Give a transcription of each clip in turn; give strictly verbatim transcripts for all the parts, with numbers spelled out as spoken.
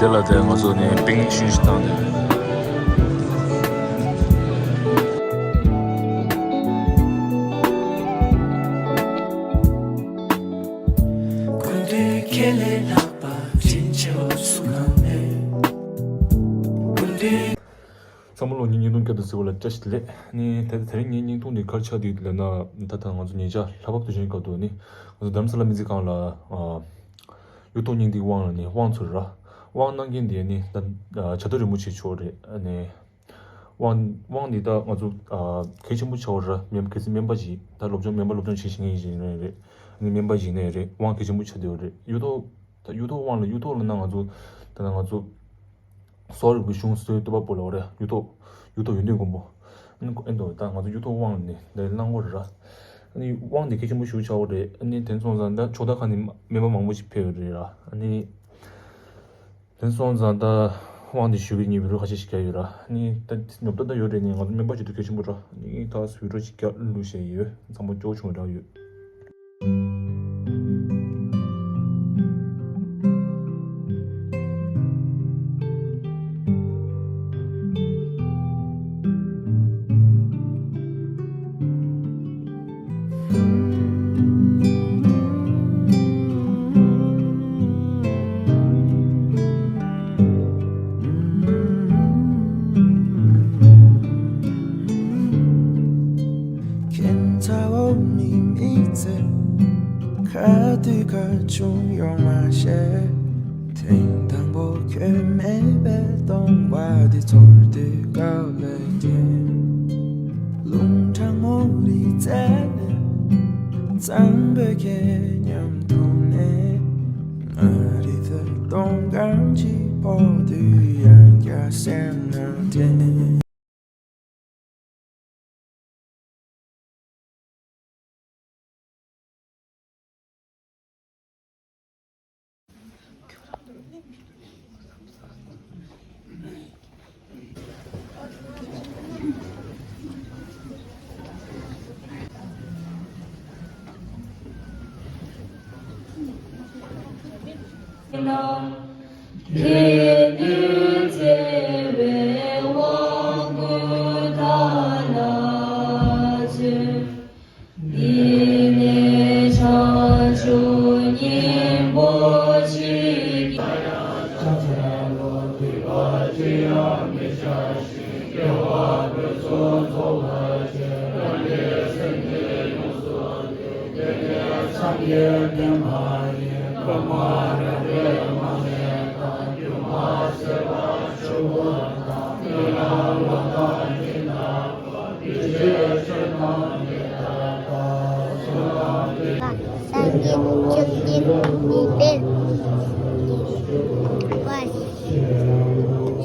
དེ་ལ་དེ་ང་ཚོ་ནི་པིང་ཤུན་ཞིག་བཏང་ནས། ཚང་མ་ལོ་ཉིས་ཉིས་སྟོང་བརྒྱ་དང་ཟེར་བ་ལ་བཀྲ་ཤིས་བདེ་ལེགས། ནི་དེ་དེ་རིང་ངའི་བརྙན་ཐུང་འདི་ག་རེ་ཆགས་འདུག་ལབ་ན། ད་ལྟ་ང་ཚོ་ཉེ་ཆར་ལྷག་པར་དུ་ཆེན་སྐབས་དུ་ནི་ང་ཚོ་རྡ་རམ་ས་ལ་སྨན་རྩིས་ཁང་ལ་གཡུ་ཐོག་སྙིང་ཐིག་དབང་ལ་ནི་དབང་ཚུར་ར་དབང་གནང་མཁན་དེ་ནི་ད་བྱ་རྡོ་རིན་པོ་ཆེ་མཆོག་རེད། ནི་དབང་དབང་འདི་ད་ང་ཚོ་གལ་ཆེན་པོ་ཆགས་པ་ར། སྨན་གལ་སྲིད་སྨན་པ་ཞིག་ད་སློབ་སྦྱོང་སྨན་པ་སློབ་སྦྱོང་བྱེད་བཞིན་མཁན་ཞིག་ཡིན་ན་རེད། ནི་སྨན་པ་ཞིག་ཡིན་ན་རེད། དབང་གལ་ཆེན་པོ་ཆགས་བསྡད་པ་རེད། གཡུ་ཐོག་ད་གཡུ་ཐོག་དབང་ལ་གཡུ་ཐོག་ལ་ན་ང་ཚོ་ད་ང་ཚོ་གསོ་བ་རིག་པའི་གཞུང་སྲོལ་བསྟོད་པ་པོ་ལ་བ་རེད། གཡུ་ཐོག་གཡུ་ཐོག་ཡོན་ཏན་མགོན་པོ། ཨ་ནི་ཨེ་འདུག་ད་ང་ཚོ་གཡུ་ཐོག་དབང་ནི་འདི་གླང་པོ་རེད་ར། ཨ་ནི་དབང་འདི་གལ་ཆེན་པོ་ཞེ་པོ་ཆགས་པ་རེད། ཨ་ནི་དེ་སོང་ཙང་ད་ཕྱོགས་མཐའ་ཁག་ནས་སྨན་པ་མང་པོ་ཞིག་ཕེབས་ཡོད་རེད་ར། ཨ་ནི་དེ་སོང་ཙང་ད་དབང་འདི་ཞུ་བའི་ངས་བི་ཌི་ཡོ་ཁ་ཤས་ཤིག་རྒྱག་ཡོད་ར། ཨ་ནི་ད་ཉོབ་ཏོ་ད་ཡོད་རེད། ནི་ང་ཚོ་སྨན་པ་ཞིག་ཏུ་གལ་ཆེན་པོ་ར། ཨ་ནི་ད་བི་ཌི་ཡོ་ཅིག་རྒྱག་ལུགས་བཤད་ཡོད། ཚང་མ་སྐྱོ་བྱུང་རག་ཡོད། ཁྱེད་ཚ་བོ་མི་མི་ཚེ་ཁ་དུས་ཁ་ཆུང་ཡོང་མ་ཤེས། ཐེངས་དང་པོ་ཁྱོད་མེད་པའི་སྟོང་པ་འདི་ཚོར་དུས་དགའ་བའི་རྐྱེན། རླུང་གྲང་མོ་རི་རྩེ་ནས་གཙང་པོའི་ཁྱེད་མཉམ་འཐུང་ནས། ང་རི་ཐོད་སྟོང་གང་ཅི་ཕོག་དུས་ཡང་བསྐྱར་སེམས་ནང་དྲན། སངས་རྒྱས་བཅོམ་ལྡན་འདས་པ་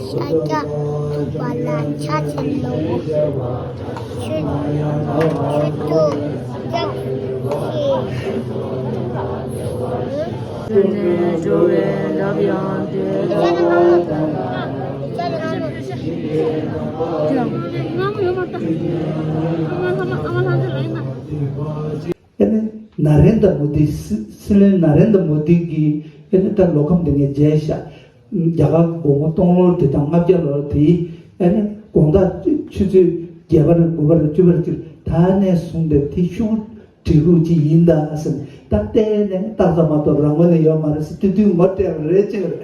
ཤཱཀྱ་ཐུབ་པ་ལ་ཕྱག་འཚལ་ལོ། ཆོས་ཆོས་དུ་སྐྱབས་སུ་མཆི། ནས་འགྲོ་བའི་རབ་ཡངས་ཏེ། ཨེ་ནི་ན་རེན་དྲ་མོ་དི་སྲིད་སྲིད་བློན་ན་རེན་དྲ་མོ་དི་གིས་ཨེ་ནི་ད་ལོ་ཁམས་དེ་ངས་མཇལ་ཤག་རྒྱ་གར་དགོང་མོ་སྟོང་ལོར་དེ་དང་ལྔ་བརྒྱ་ལོར་དེ་ཨེ་ནི་དགོང་དག་ཆུ་ཚོད་བརྒྱད་པ་རེད་དགུ་པ་རེད་བཅུ་པ་རེད་ཅིག་ད་ནས་བཟུང་སྟེ་དེ་ཤུགས་སྒྲིག་ལུགས་ཅིག་ཡིན་ད་ཟེར་ནས་ད་བལྟས་ནས་ཏག་ཙམ་མ་གཏོགས་རང་ངོས་ནས་ཡོད་མ་རེད་ཟེར་དེ་དུས་ངོ་སྤྲད་པ་རེད་ཅེས་རེད་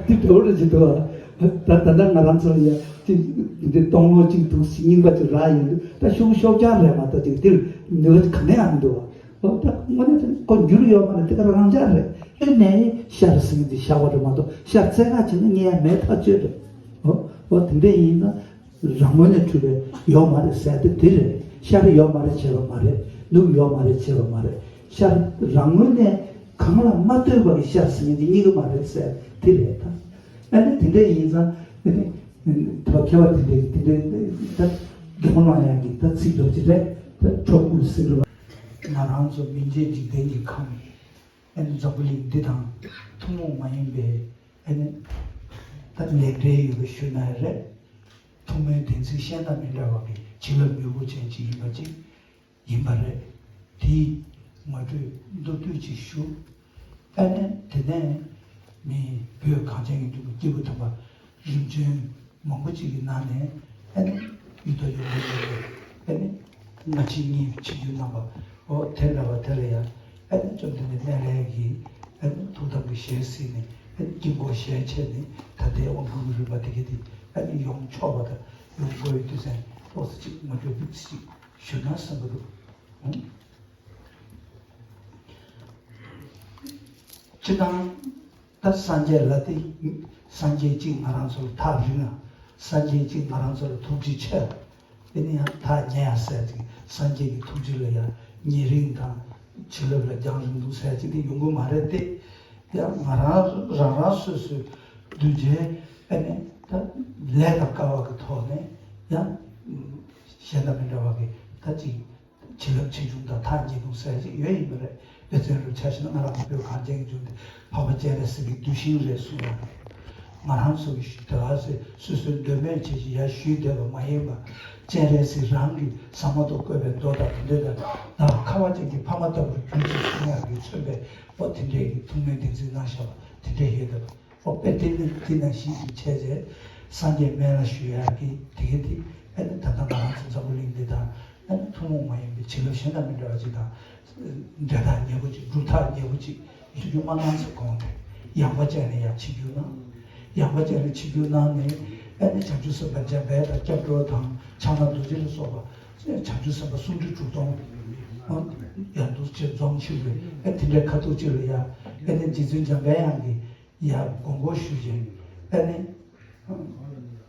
དེ་འདྲ་བོ་རེད་ཅེས་འདུག་ད་ད་ལྟ་ང་རང་ཚོ་ལ་ཡ་ཅིག་འདི་སྟོང་ལོ་གཅིག་འདུག་ཟེར་རྙིང་པ་ཅིག་རག་ཡོང་དུས་ད་ཤུགས་ཤོག་ཆག་རེད་མ་གཏོགས་ཅིག་དེར་ནུས་པ་གང་ཡང་མི་འདུག་ཨོ་ད་དངོས་གནས་དེ་ཁོ་འགྱུར་ཡོད་མ་རེད། དེ་ག་རང་ཆགས་རེད། ཨེ་ནས་ཤར་ཟིན་གྱི་ཤར་བ་རེད་མ་གཏོགས་ཤར་རྩེ་ཁ་ཅིག་ནི་ངས་ཡང་མེད་ཐག་ཆོད་རེད། ཨོ་ཨོ་དེ་འདྲ་ཡིན་ན་རང་ངོས་ནས་གྲུབ་པའི་ཡོད་མ་རེད་ཟེར་དེ་དེ་རེད། ཤར་ཡོད་མ་རེད་བྱས་པ་མ་རེད། ནུབ་ཡོད་མ་རེད་བྱས་པ་མ་རེད། ཤར་རང་ངོས་ནས་གང་ལ་མ་ལྟོས་པ་གི་ཤར་ཟིན་གྱི་གཉིས་ཀ་མ་རེད་ཟེར་དེ་རེད་ད། ཨ་ནི་དེ་འདྲ་ཡིན་ཙང་ཨ་ནི་དེ་བ་མཁས་པ་དེ་འདྲ་དེ་འདྲ་ད་དགེ་སློང་ལ་ཡང་གི་ད་ཚིག་རོ་ཅི་རེད་ད་ཁྲོ་ཀུན་སེམས་རོ། ང་རང་ཚོ་མི་མཇེད་འཇིག་རྟེན་གྱི་ཁམས། ཨ་ནི་འཛམ་བུ་གླིང་འདི་དང་ཐུན་མོང་མ་ཡིན་པའི་ཨ་ནི་ད་ལས་འབྲེལ་ཡོད་པ་ཞུ་ན་རེད། ཐུན་མོང་བདེན་ཚིག་ཤེས་ན་མི་འདྲ་བ་གི་བྱིན་རླབས་མྱུ་གུ་ཅན་ཅིག་ཡིན་པ་ཅིག་ཡིན་པ་རེད། དེའི་ངོ་སྤྲོད་མདོར་བསྡུས་ཅིག་ཞུ། ཨ་ནི་དེ་ནས་ མི་བོད་གངས་ཅན་གྱི་འབྱུང་པོ་སྐྱེས་བུ་དམ་པ་རིམ་བྱོན་མང་པོ་ཅིག་གི་ནང་ནས་ཨ་ནི་ཡུལ་དང་ཡུལ་གྲུ་ཡོད་པའི་ཨ་ནི་སྔ་ཕྱི་གཉིས་ཕྱི་རྒྱུད་རྣམ་པ་འོ་དེ་འདྲ་བ་དེ་ལ་ཡང་ཨ་ནི་བཅོམ་ལྡན་འདས་སྨན་བླའི་གི་ཨ་ནི་ཐུགས་དམ་གྱི་ཞལ་གཟིགས་ནས་ཨ་ནི་དཀྱིལ་འཁོར་ཞལ་ཕྱེ་ནས་ད་ལྟའི་དབང་བསྐུར་གྱི་རིམ་པ་དེ་ག་དེ་ཨ་ནི་ཡོངས་ཆོག་པ་དང་ཡོངས་གོ་བའི་དུས་ཚོད་ཏོག་ཙམ་ཅིག་ངོ་སྤྲོད་ཏོག་ཙམ་ཅིག་ཞུ་ན་བསམ་གྱི་འདུག་ཨང་། སྤྱིར་བཏང་ད་སངས་རྒྱས་ལ་དེ་སངས་རྒྱས་གཅིག་ང་རང་ཚོ་ལ་ཐག་རིང་ང་། སངས་རྒྱས་གཅིག་ང་རང་ཚོ་ལ་ཐུགས་རྗེ་ཆེ། དེ་ནི་ཡང་ཐག་ཉེ་ཡ་ཟེར་ཅིག་སངས་རྒྱས་ཀྱི་ཐུགས་རྗེ་ལ་ཡང་ཉེ་རིང་དང་བྱིན་རླབས་ལ་རྒྱང་རིང་འདུག་ཟེར་ཅིག་དེ་ཡོང་གི་མ་རེད་དེ། ཡང་ང་རང་རང་རང་སོ་སོའི་གདུལ་བྱའི་ཨ་ནི་ད་ལས་དང་སྐལ་བ་གི་ཐོག་ནས་ཡང་གཞན་དང་མི་འདྲ་བ་གི་ད་ཅིག་བྱིན་རླབས་ཆེ་ཆུང་དང་ཐག་ཉེ་སྡུག་ཟེར་ཞིག་ཡོད་ཡིན་པ་རེད། དཔེ་མཚོན་རུ་ཆ་བཞག་ན་ང་རང་ཚོ་བོད་གངས་ཅན་གྱི་ལྗོངས་འདི་འཕགས་པ་སྤྱན་རས་གཟིགས་ཀྱི་གདུལ་ཞིང་རེད་གསུངས་ཡོད་རེད། ང་རང་ཚོ་གི་དེ་ག་ཚོད་སོ་སོའི་འདོད་མོས་བྱེད་ཅིག་ཡར་ཞུས་བསྡད་པ་མ་ཡིན་པ། སྤྱན་རས་གཟིགས་རང་གི་ཟ་མ་ཏོག་བཀོད་པའི་མདོ་དང་དེ་འདྲ་དང་ད་ཁ་བ་ཅན་གྱི་ཕ་མ་ལྟ་བུར་གྱུར་ཅིག་གསུང་ཡག་གི་མཚོན་པའི་པོ་དེ་འདྲའི་གི་ཐུགས་སྨོན་བདེན་ཚིག་གནང་བཞག་པ་དེ་འདྲ་ཡོད་བསྡད་པ། ཨོ་དཔེ་དེ་ནི་དེ་ནང་བཞིན་གྱི་བྱས་རྗེས་སངས་རྒྱས་སྨན་བླ་ཞུ་ཡག་གི་དེ་ག་དེ་ཨ་ནི་ད་ལྟ་ང་རང་ཚོ་འཛམ་བུ་གླིང་འདི་དང་ཨ་ནི་ཐུན་མོང་མ་ཡིན་པའི་བྱིན་རླབས་གཞན་དང་མི་འདྲ་བ་ཅིག་དང་འབྲེལ་ཐག་ཉེ་པོ་ཅིག་སྒྲུབ་ཐག་ཉེ་པོ་ཅིག་ཞུ་རྒྱུ་མ་གནང་ཟེར་དགོངས་ཏེ། ཡངས་པ་ཅན་ལ་ཡང་ཆིབས་བསྒྱུར་གནང་། ཡངས་པ་ཅན་ལ་ཆིབས་བསྒྱུར་གནང་ནས་ཨ་ནི་བྱང་ཆུབ་སེམས་དཔའ་འཇམ་དཔལ་དང་སྐྱབས་འགྲོ་དང་ཕྱག་ན་རྡོ་རྗེ་ལ་སོགས་པ་བྱང་ཆུབ་སེམས་དཔའ་སུམ་ཁྲི་དྲུག་སྟོང་ཡང་དུ་ཆེ་འཛོམས་ཆེ་བའི་ཨ་དེ་འདྲའི་ཁ་ཐུག་ཅིག་ལ་ཡང་ཨ་ནི་རྗེ་བཙུན་འཇམ་དཔལ་དབྱངས་ཀྱིས། ཡར་དགོངས་སྐོར་ཞུས་ཤིང་ཨ་ནི།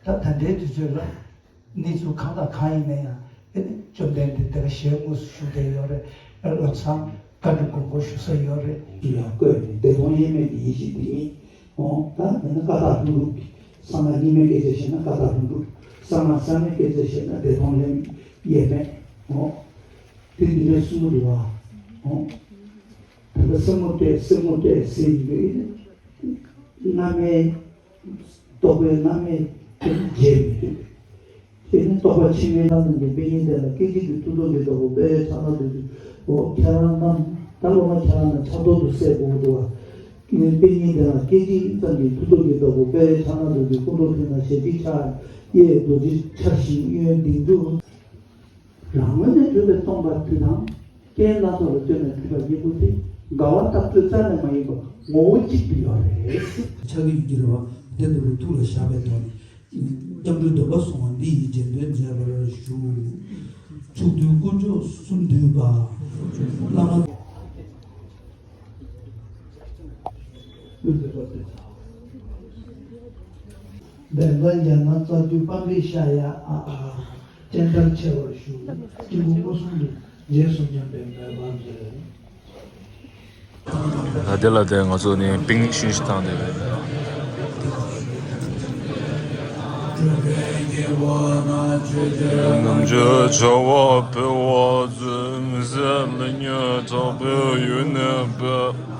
ད་ད་ལྟའི་དུས་ཚོད་ལ་གནས་ཚུལ་གང་དང་གང་ཡིན་ན་ཡང་ཨ་ནི་བཅོམ་ལྡན་འདས་དེ་ག་ཞལ་དངོས་སུ་བཞུགས་བསྡད་ཡོད་རེད། ལམ་སང་བཀའ་འདྲི་དགོངས་སྐོར་ཞུ་ས་ཡོད་རེད། ཡང་བཀོད་ནས་བདེ་སྟོང་དབྱེར་མེད་ཀྱི་ཡེ་ཤེས་དེ་ཉིད། འོ་ད་ཡིན་ན་ཀ་དག་ལྷུན་གྲུབ་ཀྱི་གསང་སྔགས་རྙིང་མའི་སྐད་ཆ་བཤད་ན་ཀ་དག་ལྷུན་གྲུབ། གསང་སྔགས་གསར་མའི་སྐད་ཆ་བཤད་ན་བདེ་སྟོང་དབྱེར་མེད། འོ་དེ་འདི་འདྲའི་གསུང་གི་འདུག་བ། འོ། ད་ལྟ་སེན་མོ་སྤྲད་སེན་མོ་སྤྲད་ཟེར་ཡིན་པས། སྔ་མའི་རྟོག་པའི་སྔ་མའི་དེ་བརྗེད་མི་ཐུབ། དེ་ནི་རྟོག་པ་ཕྱི་མའི་ལྷ་རྣམས་ཀྱི་དཔེ་རྙིང་དེ་ལ་སྐད་ཅིག་གིས་མཐུ་སྟོབས་ཀྱི་བདག་པོ་དཔལ་ཕྱག་ན་རྡོ་རྗེ། འོ་ཁྱེད་རང་རྣམས་ད་སློབ་མ་ཁྱེད་རང་རྣམས་ཕྱག་རྡོར་དུ་གསལ་དགོས་འདུག་བ། དཔེ་རྙིང་དེ་ལ་སྐད་ཅིག་ཙམ་གྱིས་མཐུ་སྟོབས་ཀྱི་བདག་པོ་དཔལ་ཕྱག་ན་རྡོ་རྗེ་སྐུ་མདོག་མཐིང་ནག་ཞལ་གཅིག་ཕྱག་གཡས་རྡོ་རྗེ་འཆར་ཞིང་གཡོན་སྡིགས་མཛུབ། རང་ངོས་ནས་གྲུབ་པའི་སྟོང་པ་དེ་དང་རྐྱེན་སྣ་ཚོགས་ལ་ལྟོས་ནས་གྲུབ་པ་གཉིས་པོ་དེ་འགལ་བ་བཏགས་ཚུལ་རྩ་ནས་མ་ཡིན་པར་ངོ་བོ་གཅིག་ཏུ་ཡོད་རེད། ཕྱག་གི་རྒྱུད་ལ་བདེ་འདུག་པའི་ཐུགས་ལ་བཞག་པའི་ཐོག་ནས་སྐྱབས་འགྲོའི་སྡོམ་པ་སོང་བ་འདི་ཡིས་རྗེས་ཟློས་མཛད་པར་ཞུ། མཆོག་ཐུན་དཀོན་མཆོག་གསུམ་འདུས་པ། བླ་མ། བདེན་པ་རྒྱ་མ་རྩ་རྒྱུད་དཔལ་འབེབས་ཤ་ཡ་ཨ་ཨ། སྤྱན་ལྟར་ཆེ་བར་ཞུ། སྐྱེས་བུ་མངོན་སུམ་དུ་རྗེས་སུ་སྙམ་པའི་མོས་པ་མཛོད། ད་དེ་ལ་དེ་ང་ཚོ་ནི་པིང་ཤུན་ཞིག་བཏང་དེ་རེད། རྣམ་འགྱུར་བྱ་བ་འཕེལ་བར་མཛོད། མི་ཟད་ལ་ཉོན་དྲག་པོའི་ཡུལ་ནས་འཕེལ།